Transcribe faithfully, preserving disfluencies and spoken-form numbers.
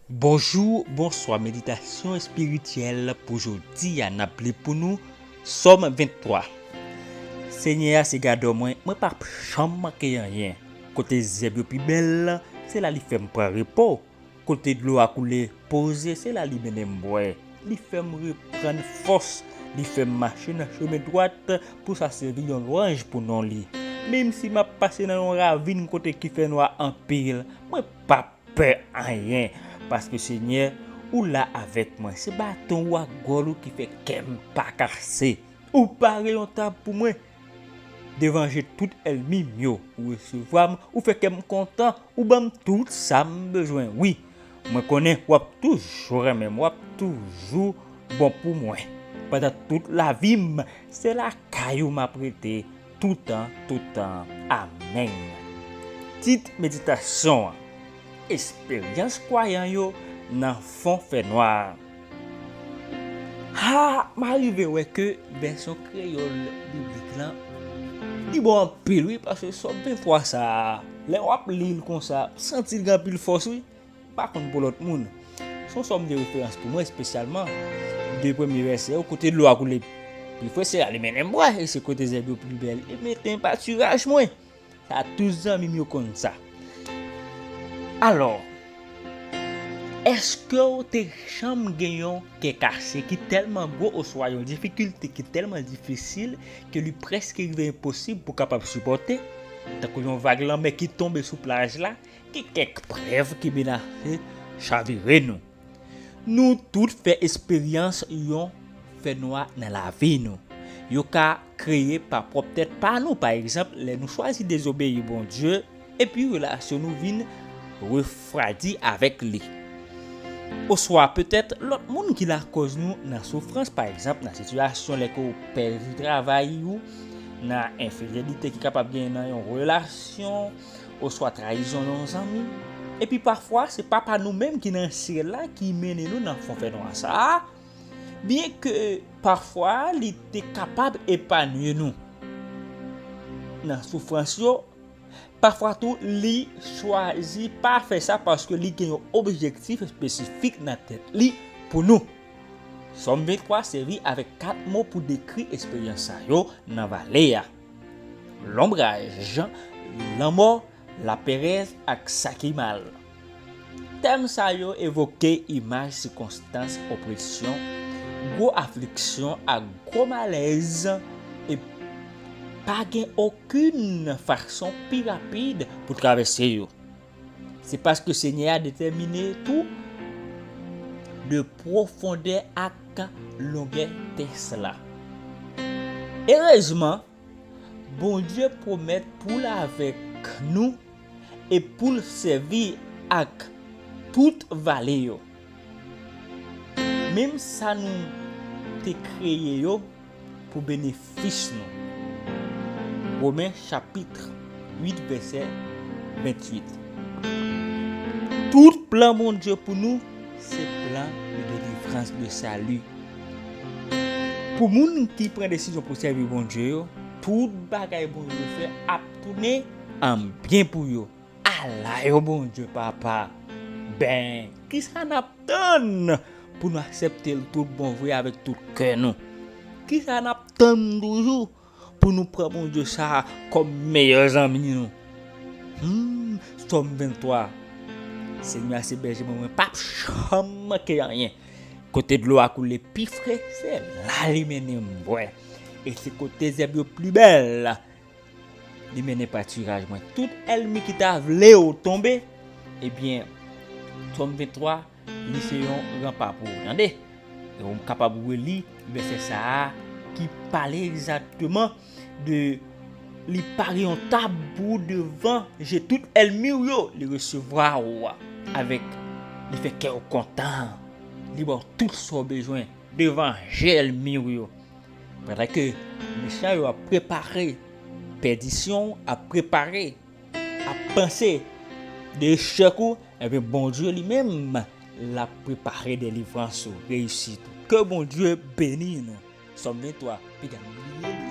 Bonjou, bonswa, meditasyon espirityèl pou jodi a, n ap li pou nou Sòm venntwa. Senyè a se gadò mwen, mwen p ap janm manke anyen. Kote zèb yo pi bèl, se la li fè m pran repo. Kote dlo a koule poze, se la li mennen m bwè. Li fè m reprann fòs, li fè m mache nan chemen dwat pou sa sèvi yon lwanj pou non li. Menm si m ap pase nan yon ravin kote ki fè nwa anpil, mwen p ap pè anyen, paske Senyè, ou la avèk mwen. Se baton ou ak gòl ou ki fè kè m pa kase. Ou pare yon tab pou mwen devan je tout ènmi m yo. Ou resevwa m, ou fè kè m kontan, ou ban m tout sa m bezwen. Wi, mwen konnen w ap toujou renmen m, w ap toujou bon pou mwen. Pandan tout lavi m, se lakay ou m ap rete, toutan, toutan. Amèn. Tit meditasyon an: Esperyans kwayan yo nan fon fènwa. Ha, m arive wè ke vèsyon kreyòl biblik lan, li bon anpil, wi, paske Sòm venntwa sa a, lè w ap li l konsa, m santi l gen anpil fòs, wi. M pa konn pou lòt moun. Se yon sòm de referans pou mwen, espesyalman de premye vèsè yo, kote dlo a koule pi fre, se la li mennen m bwè, e se kote zèb yo pi bèl, li mete m patiraj mwen. Sa, tout zanmi m yo konn sa. Alò, èske w te janm gen yon kè kase ki tèlman gwo oswa yon difikilte ki tèlman difisil ke li prèske rive enposib pou w kapab sipòte? Tankou yon vag lanmè ki tonbe sou plaj la, gen kèk prèv ki menase chavire nou. Nou tout fè esperyans yon fènwa nan lavi nou. Yo ka kreye pa pwòp tèt pa nou, pa egzanp, lè nou chwazi dezobeyi Bondye, epi relasyon nou vin refwadi avèk li. Oswa petèt lòt moun ki lakòz nou nan soufrans, pa egzanp, nan sitiyasyon lè ke w pèdi travay ou, nan enfidelite ki kapab genyen nan yon relasyon, oswa trayizon yon zanmi. Epi pafwa, se Papa nou menm ki nan syèl la ki mennen nou nan fon fènwa sa a, byenke pafwa li te kapab epanye nou nan soufrans yo, pafwa tou li chwazi pa fè sa paske li gen yon objektif espesifik nan tèt li pou nou. Sòm venntwa sèvi avèk kat mo pou dekri esperyans sa yo nan vale a: lonbraj, lanmò, laperèz ak sa ki mal. Tèm sa yo evoke imaj sikonstans opresyon, gwo afliksyon ak gwo malèz, e pa gen okenn fason pi rapid pou travèse yo. Se paske Senyè a detèmine tou de pwofondè ak longè tès la. Erezman, Bondye pwomèt pou l avèk nou e pou l sèvi ak tout vale yo. Menm sa nou te kreye yo pou benefis nou. Women chapit uit, vèsè venntuit. Tout plan Bondye pou nou se plan de delivrans, de sali. Pou moun ki pran desizyon pou sèvi Bondye yo, tout bagay Bondye fè ap tounen an byen pou yo. Ala yon Bondye, papa! Ben, kisa n ap tann pou nou aksepte l tout bon vre avèk tout kè nou? Kisa n ap tann toujou pou nou pran Bondye sa a kòm meyè zanmi nou? Hmm, Sòm venntwa. Senyè a se bèje mwen, mwen p ap janm manke anyen. Kote dlo a koule pi fre, se la li mennen m bwè. E se kote zèb yo pi bèl, li mennen patiraj mwen. Tout ènmi ki ta vle w tonbe, ebyen, Sòm venntwa, li se yon ranpa pou ou, tande. E w kapab reli vèsè sa a ki pale egzakteman de li pare yon tab pou ou devan je tout ènmi w yo. Li resevwa w avèk, li fè kè w kontan. Li ba w tout sa w bezwen devan je ènmi w yo. Pandan ke mechan yo ap prepare pèdisyon, ap prepare, ap panse de echèk ou, ebyen, Bondye li menm, l ap prepare delivrans ou, reyisit ou. Ke Bondye beni nou. Sòm venntwa, piga nou bliye li.